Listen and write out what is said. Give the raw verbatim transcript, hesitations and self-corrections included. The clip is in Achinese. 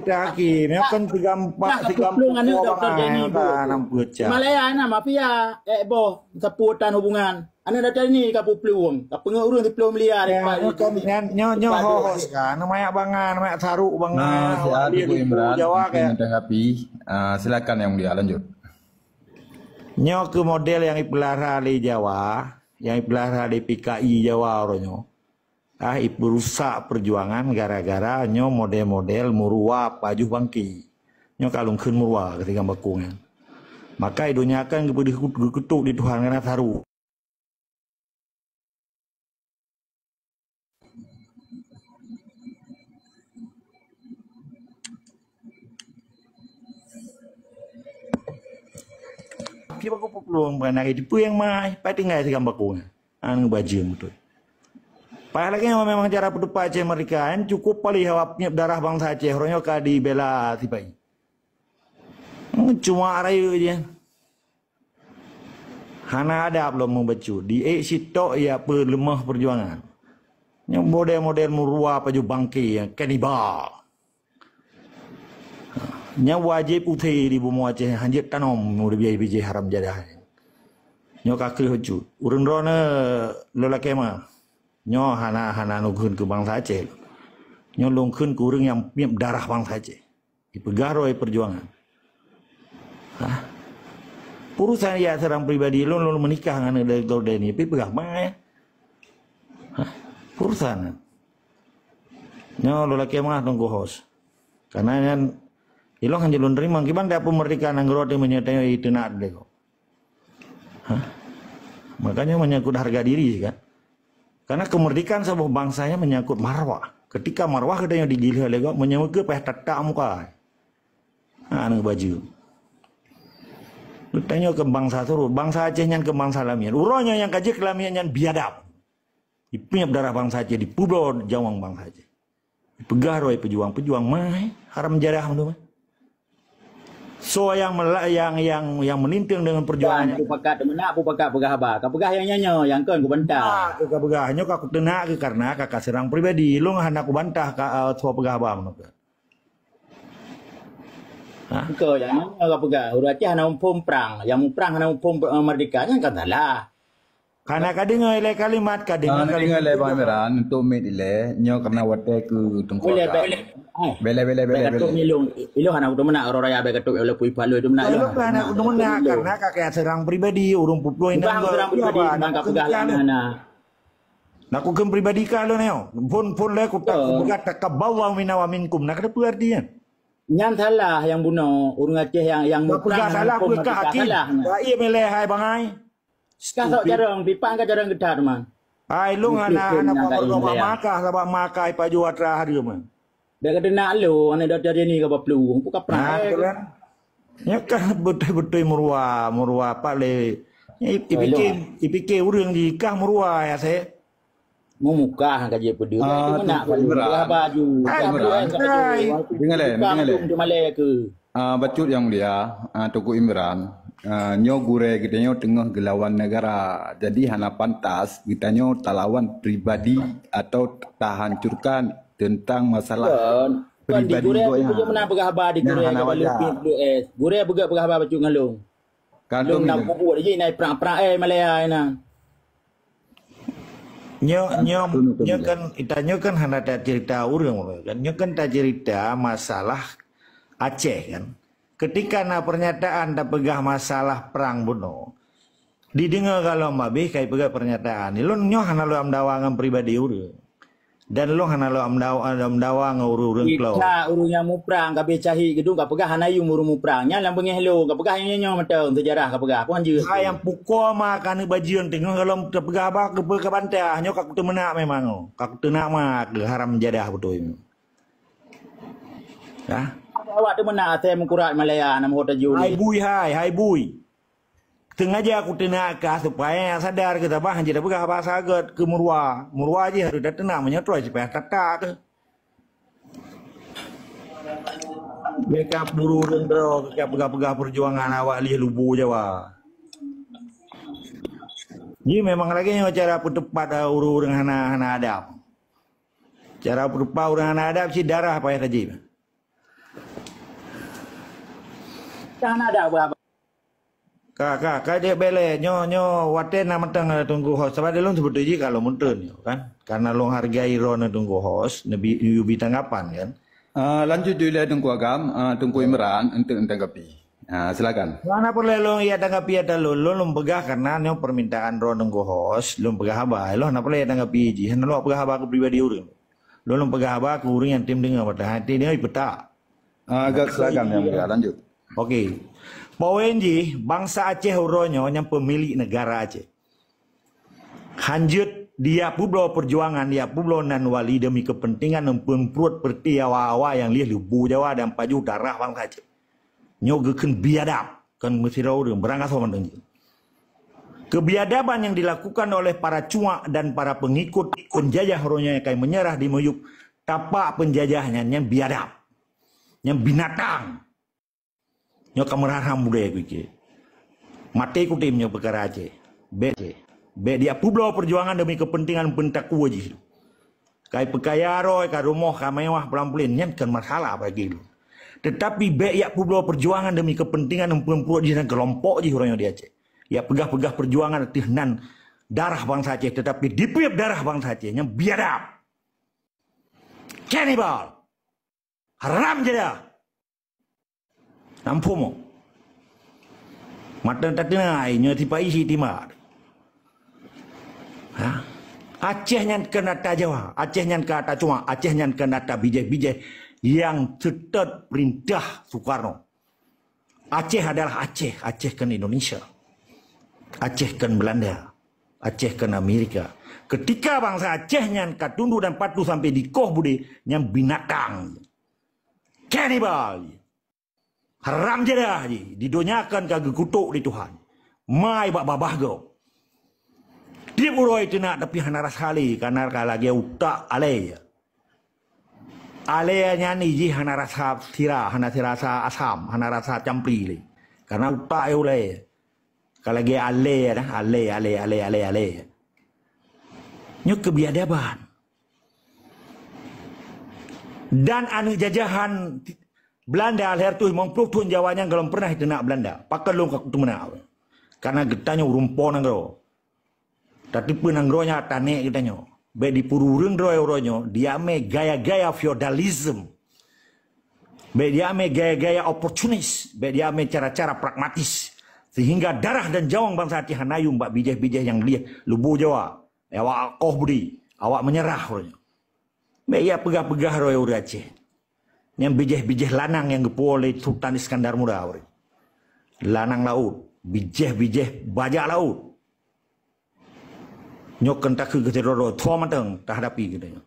Dah ki, nyoe kan tiga empat, tiga empat, Malaya na mafia, eh boh, sapu tan hubungan. Aneuk data ni ka peuplueng, ka peungeut ureueng siplôh miliar. Ya, nyoe kan, nyoe, nyoe, nyoe hoax kan, nyoe manyak bangai, manyak saruk bangai. Nah, si Adi Imran, Jawa kan. Tanggapi. Ah, silakan Yang Mulia, lanjut. Nyoe keuh model nyang ipeulara lé Jawa, nyang ipeulara lé P K I Jawa uroe nyoe. Ah, ipeurusak peujuangan gara-gara nyoe model-model meuruwa pajoh bangke. Nyoe ka lôn kheun meuruwa keu si Gam Bakong nyan. Maka i donya kan geupeudeuh geukeutuk di Tuhan kana saru. Kiban kupeuplong beukanai tipeue nyang mai, pai tinggai si Gam Bakong nyan. An ngeubajeueng beutôi. Payah lagèe nyoe memang cara peutupat Aceh merdeka, nyan cukup paléh awak peunyeb darah bansa Aceh, uroe nyoe ka dibela sipai. Cuma rayeuk je. Hana adab lom meubacut, di ék sitok ya peuleumoh peujuangan. Nyoe model-model meuruwa pajoh bangke nyang kanibal. Nyan wajéb use di bumoe Aceh, hanjeuet tanom, muda biaya bijéh haram jadah. Nyoe ka kreueh bacut. Ureueng droeneuh lôn lakèe meu'ah. Nyoe hana, hana lôn kheun keu bansa Aceh. Nyoe lôn kheun keu ureueng nyang miep darah bansa Aceh. Ipeugah roh peujuangan. Hah? Urusan ya seurang pribadi lôn, lôn meunikah ngon Dokto Deni, pi peugah mai. Hah? Urusan. Nyoe lôn lakèe meu'ah Teungku Hos. Karena nyan ilong hana lôn teurimong kiban dak peumeurdekaan nanggroe teuh meunyoe tanyoe iteunak lé gob. Hah? Makanya menyangkut harga diri kan. Karena kemerdekaan saboh bangsa nyan menyangkut marwah. Ketika marwah geutanyoe digiléh lé gob, meunyoe meukeue payah tatak muka. Ha, aneuk bajeueng. Geutanyoe keu bansa surot, bansa Aceh nyan keu bansa lamiet. Uroe nyoe nyang ka jeuet keu lamiet nyan biadab. Ipeunyab darah bansa Aceh, dipeubloe jawang bansa Aceh. Peugah roh peujuang, peujuang mai, haram jadah tu mai. Soe nyang mela-, nyang, nyang, nyang meulinteng deungon peujuangan nyan. Pupakat teumeunak, pupakat peugah haba. Ka peugah nyang nyoe, nyang kon kubantah. Ka peugah, nyoe ka kuteunak keu karena ka, ka seurang pribadi. Lôn hana kubantah ka, eh, soe peugah haba meunoe. Ha? Engkau nyang nyoe ka peugah, ureueng Aceh hana muphom prang. Nyang muprang hana muphom, eh, merdeka, nyan kan salah. Kana ka deungoe ilèe kalimat, ka deungoe kalimat. Kana deungoe ilèe Bang Imran, untuk mit ilèe, nyoe karena watèe keu teungku. Bèk, bèk. Bèk, bèk, bèk, bèk. Bèk katôk ilong, ilong hana kuteumeunak, uroe raya bèk katôk, walaupun ipah lôn teumeunak. Ilong hana kuteumeunak, karena ka kaya seurang pribadi, ureueng peupuih. Bukan seurang pribadi, bukan ka peugah lah, nah. Nah, kukheun pribadi ka lôn nyoe. Phon, phon lé kutak, kupeugah takabbalallahu minna wa minkum. Nah, ka teupeue arti nyan? Nyan salah nyang bunoe, ureueng Aceh nyang, nyang muprang salah, peugah kaki. Salah nyan. Ba ié milèe hai bangai. Ka sok jarong, pipan ka jarong geutat, man. Hai, lôn hana, hana kumeureunoe bak Makkah, sabab Makkah ipajoh atra hareuem, man. Dak kateunak lôn, aneuk Dokto Deni ka baplueng, bukan prang. Nah, tu kan. Nyoe kan beutôi-beutôi meuruwa, meuruwa pat lé. Ipike, ipike ureueng jih kah meuruwa ya, Seh? Meumukah ka jeuet peudeuh. Ah, itu meunak Teungku Imran. Peugah baju. Hai, hai. Dengar lé, dengar lé. Untuk malèe ke? Ah, bacut Yang Mulia, ah, Teungku Imran, ah, nyoe gurèe geutanyoe teungoh geulawan negara. Jadi hana pantas geutanyoe talawan pribadi atau tahancurkan tentang masalah pribadi gurèe. Bukan, bukan di gurèe gobnyan. Meunan peugah haba di gurèe hana wajar. Gurèe peugah, peugah haba bacut ngon lôn. Lôn na kubu jih na prang-prang, eh, Malaya na. Nyoe, nyoe, nyoe kan, ita nyoe kan hana taceurita ureueng kan. Nyoe kan taceurita masalah Aceh kan. Ketika na pernyataan tapeugah masalah prang bunoe, dideungoe golom abéh ka ipeugah pernyataan. Lôn nyoe hana lôn meudawa ngon pribadi ureueng. Dan lôn hana lôn meudawa, meudawa ngon ureueng-ureueng kloe. Kita ureueng nyang muprang ka abéh cahit geudong ka peugah hana yum ureueng muprang. Nyan lam beungèh lôn ka peugah nyoe-nyoe mantong seujarah ka peugah. Peue han jeuet. Hai nyang pukoe ma ka aneuk bajeueng teungoh golom tapeugah haba keupeue ka bantah. Nyoe ka kuteumeunak memang. Ka kuteunak ma keu haram jadah beutôi. Hah? Awak teumeunak asai meukurat Malaya na meuhot tajun. Hai bui hai, hai bui. Teungaja kuteunak kah supaya nyang sadar keu sabab han jeuet tapeugah bahasa gèt keu meuruwa. Meuruwa jih harôh tateunak meunyoe trôh sipayah tatak keuh. Mereka buru ureueng droe, ka peugah-peugah peujuangan awak lheueh lubu Jawa. Jih memang lagèe nyoe cara peuteupat, eh, ureueng-ureueng hana, hana adab. Cara peurupa ureueng hana adab cit darah payah tajieb. Kan ada apa-apa. Ka, ka, ka jeuet bèk lé. Nyoe, nyoe watèe na mantong Teungku Hos. Sabab lôn seubeutôi jih ka lôn meuteun nyoe kan. Karena lôn hargai droeneuh Teungku Hos, neubi, neubi tanggapan kan. Ah, lanjut dulu lé Teungku Agam, ah, Teungku Imran untuk tanggapi. Ah, silakan. Hana peureulèe lôn jak tanggapi ata lôn, lôn, lôn peugah karena nyoe permintaan droeneuh Teungku Hos, lôn peugah haba. Lôn hana peureulèe jak tanggapi jih, hana lôn peugah haba keu pribadi ureueng. Lôn, lôn peugah haba keu ureueng nyang tem deungö, padahai tem deungö ipeutak. Ah, agak silakan Yang Mulia, lanjut. Oke. Poin jih, bansa Aceh uroe nyoe nyang peumilék neugara Aceh. Hanjeuet dijak peubloe peujuangan, dijak peubloe nan wali demi keupeuntengan dan peupruet peureute awak-awak nyang lheueh leuboh Jawa dan pajoh darah bansa Aceh. Nyoe geukheun biadab, kon meusidroe ureueng, beurangkasoe mantong jih. Kebiadaban yang dilakukan oleh para cuak dan para pengikut penjajah uroe nyoe nyang ka meunyeurah di miyueb tapak peunjajah nyan, nyan biadab. Nyan binatang. Nyoe ka meuraram budaya kucék. Maté kutem nyoe peukara Aceh. Bèk, bèk dijak peubloe peujuangan demi keupeuntengan peuntakue jih. Ka ipeukaya droe, ka rumoh, ka mewah, pulan-pulan, nyan kon masalah bagi lôn. Tetapi bèk jak peubloe peujuangan demi keupeuntengan peupruet jih dan keulompok jih uroe nyoe di Aceh. Jak peugah-peugah peujuangan ateueh nan darah bansa Aceh, tetapi dipiep darah bansa Aceh, nyan biadab. Kanibal. Haram jadah. Namphom. Mata tateunai nyoe tipa isi timbak. Ha? Aceh nyan kon ata Jawa, Aceh nyan kon ata cuak, Aceh nyan kon ata bijéh-bijéh nyang seutôt peurintah Soekarno. Aceh adalah Aceh, Aceh kon Indonesia. Aceh kon Belanda, Aceh kon Amerika. Ketika bansa Aceh nyan ka tunduk dan patuh sampai dikoh budé, nyan binatang. Kanibal. Haram jadah jih, di donya kan ka geukutok lé Tuhan. Mai bak babah gob. Tiep uroe teunak tapi hana rasa lé, karena ka lagèe utak alèe. Alèe nyan jih hana rasa sira, hana rasa asam, hana rasa campli lé. Karena utak ulèe. Ka lagèe alèe dah, alèe, alèe, alèe, alèe, alèe. Nyoe keubiadaban. Dan aneuk jajahan Belanda lhèe reutôh limong ploh thôn Jawa nyan gohlom pernah iteunak Belanda. Pakon lôn ka kuteumeunak? Karena geutanyoe ureueng po nanggroe. Tateupeue nanggroe nyan ata nèk geutanyoe. Bèk dipeurureueng droe uroe nyoe, dijak mè gaya-gaya feodalism. Bèk dijak mè gaya-gaya oportunis, bèk dijak mè cara-cara pragmatis. Sehingga darah dan jawang bansa Aceh hana yum bak bijéh-bijéh nyang lheueh leuboh Jawa. Awak koh budi, awak meunyeurah uroe nyoe. Bèk jak peugah-peugah droe ureueng Aceh. Nyan bijéh-bijéh lanang nyang geupuwoe lé Sultan Iskandar Muda uroe nyoe. Lanang laôt, bijéh-bijéh bajak laôt. Nyoe kon takheun keu sidroe-droe, tho mantong tahadapi geutanyoe.